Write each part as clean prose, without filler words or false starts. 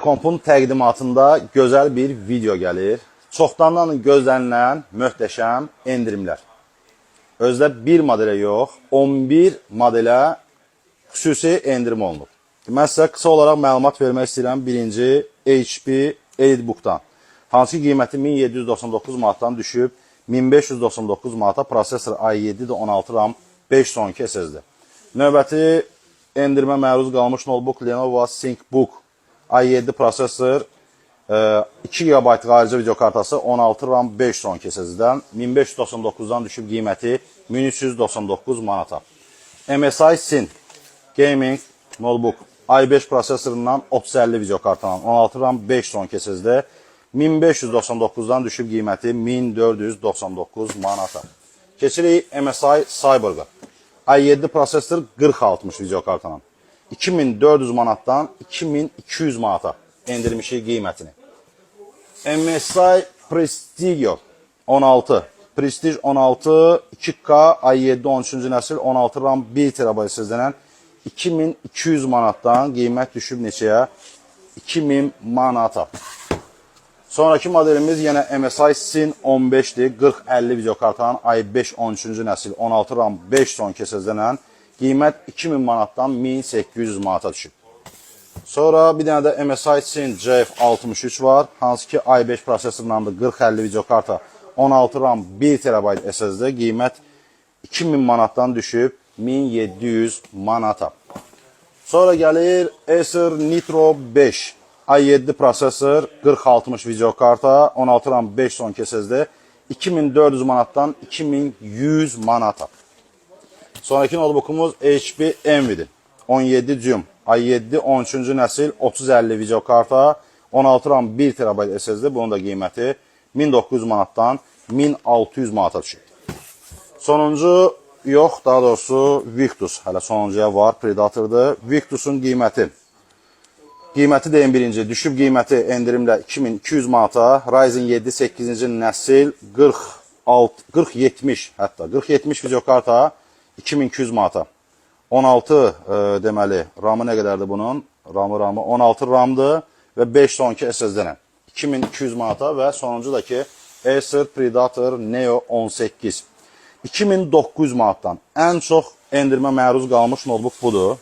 Kompun təqdimatında gözəl bir video gəlir. Çoxdandan gözlənilən möhtəşəm endirimlər. Özdə bir modelə yox, 11 modelə xüsusi endirim olunub. Mən sizə qısa olaraq məlumat vermək istəyirəm. Birinci HP EliteBook-dan. Hansı ki qiyməti 1799 manatdan düşüb 1599 manata, prosesor i7-dir, 16 RAM, 512 SSD. Növbəti endirimə məruz qalmış notebook Lenovo ThinkBook i7 prosesor, 2 GB xarici video kartası, 16 RAM, 512 SSD-dən 1599-dan düşüb qiyməti 1399 manata. MSI Sin Gaming notebook i5 prosesorundan 3050 video kartından, 16 RAM, 512 SSD 1599-dan düşüb qiyməti 1499 manata. Keçirik MSI Cyborg-a. i7 prosesor, 4060 video kartından 2400 manatdan 2200 manata endirmişik qiymətini. MSI Prestigio 16. Prestige 16 2K i7 13-cü nəsil, 16 RAM, 1 TB SSD-dən 2200 manatdan qiymət düşüb neçəyə? 2000 manata. Sonraki modelimiz yenə MSI Sin 15-dir. 4050 video kartının, i5 13-cü nəsil, 16 RAM, 512 SSD-dən qiymət 2000 manatdan 1800 manata düşüb. Sonra bir dənə də MSI Sin CF63 var. Hansı ki i5 prosesorlandır, 4050 video karta, 16 RAM, 1 TB SSD, qiymət 2000 manatdan düşüb 1700 manata. Sonra gəlir Acer Nitro 5. i7 prosesor, 4060 video karta, 16 RAM, 512 SSD 2400 manatdan 2100 manata. Sonraki notebookumuz HP Envy'dir. 17 Zoom i7 13-cü nəsil, 3050 video karta, 16 RAM, 1 TB SSD, bunun da qiyməti 1900 manatdan 1600 manata düşüb. Sonuncu yox, daha doğrusu Victus hələ sonuncuya var, Predator'dır. Victus'un qiyməti deyim birinci, düşüb qiyməti endirimlə 2200 manata. Ryzen 7 8-ci nəsil, 46 4070, hətta 4070 video karta 2200 manata. 16 deməli, RAM-ı nə qədərdir bunun? RAM-ı 16 RAM-dır və 512 SSD-lə 2200 manata və sonuncu da ki Acer Predator Neo 18 2900 manatdan. Ən çox endirimə məruz qalmış notebook budur.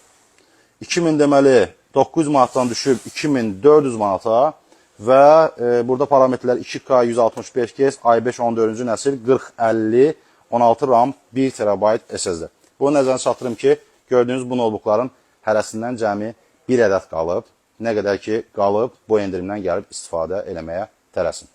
2000 deməli 900 manatdan düşüb 2400 manata və burada parametrlər 2K 165 Hz, i5 14-cü nəsil, 4050, 16 RAM, 1 TB SSD. Bunu nəzərə çatdırım ki, gördüyünüz bu notebookların hərəsindən cəmi bir ədəd qalıb. Nə qədər ki qalıb, bu endirimdən gəlib istifadə eləməyə tələsin.